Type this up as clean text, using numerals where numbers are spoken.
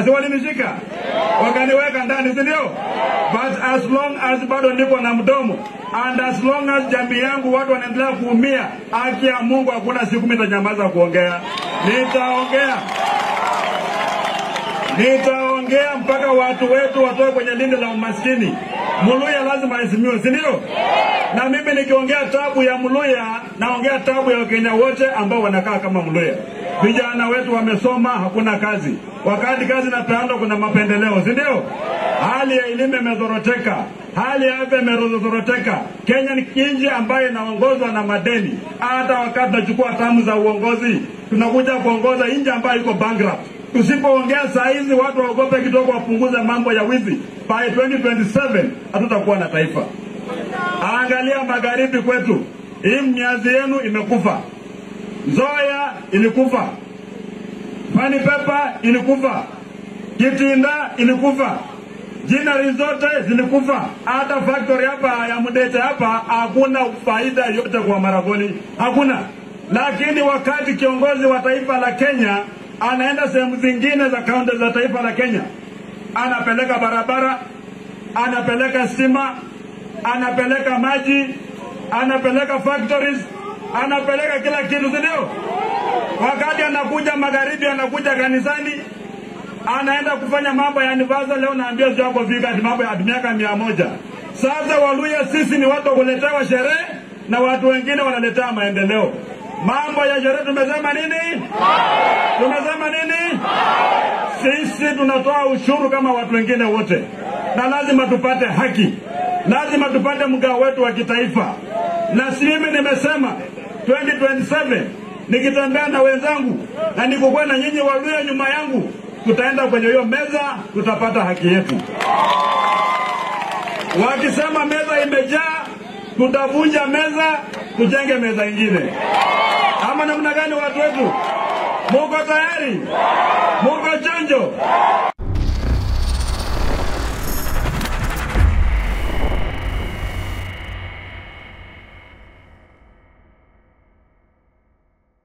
Si walinishika? Wakaniweka ndani, si ndio? But as long as bado niko na mdomo, and as long as jamii yangu watu wanaendelea kuumia, haki ya Mungu hakuna siku mimi nitanyamaza kuongea. Nitaongea. Nitaongea mpaka watu wetu watoke kwenye lindi la umaskini. Muluya lazima aheshimiwe, si ndio? Na mimi nikiongea tabu ya Muluya, naongea tabu ya Wakenya wote ambao wanakaa kama Muluya. Vijana wetu wamesoma, hakuna kazi. Wakati kazi inapeanwa kuna mapendeleo, si ndio? Hali ya elimu imezoroteka, hali ya afya imezoroteka. Kenya ni nchi ambayo inaongozwa na madeni. Hata wakati tunachukua tamu za uongozi, tunakuja kuongoza nchi ambayo iko bankrupt. Tusipoongea saa hizi watu waogope kidogo, wapunguze mambo ya wizi. By 2027 hatutakuwa na taifa. Angalia magharibi kwetu, hii miazi yenu imekufa. Nzoia ilikufa, Pani Pepa ilikufa, Kitinda ilikufa, jinari zote zilikufa. Hata factory hapa ya Mudete hapa hakuna faida yote kwa Maragoli, hakuna. Lakini wakati kiongozi wa taifa la Kenya anaenda sehemu zingine za kaunti za taifa la Kenya, anapeleka barabara, anapeleka stima, anapeleka maji, anapeleka factories, anapeleka kila kitu, si ndio? Wakati anakuja magharibi, anakuja kanisani, anaenda kufanya mambo ya anniversary. Leo naambia sio hapo fika mambo ya miaka 100. Sasa Waluya sisi ni watu kuletewa sherehe na watu wengine wanaletea maendeleo. Mambo ya sherehe tumesema nini? Tumesema nini? Sisi tunatoa ushuru kama watu wengine wote, na lazima tupate haki, lazima tupate mgao wetu wa kitaifa. Na si mimi nimesema 2027 nikitembea na wenzangu na nikokuwa na nyinyi Waluya nyuma yangu, tutaenda kwenye hiyo meza, tutapata haki yetu. Wakisema meza imejaa, tutavunja meza, tujenge meza ingine. Ama namna gani watu wetu? Muko tayari? Muko chonjo?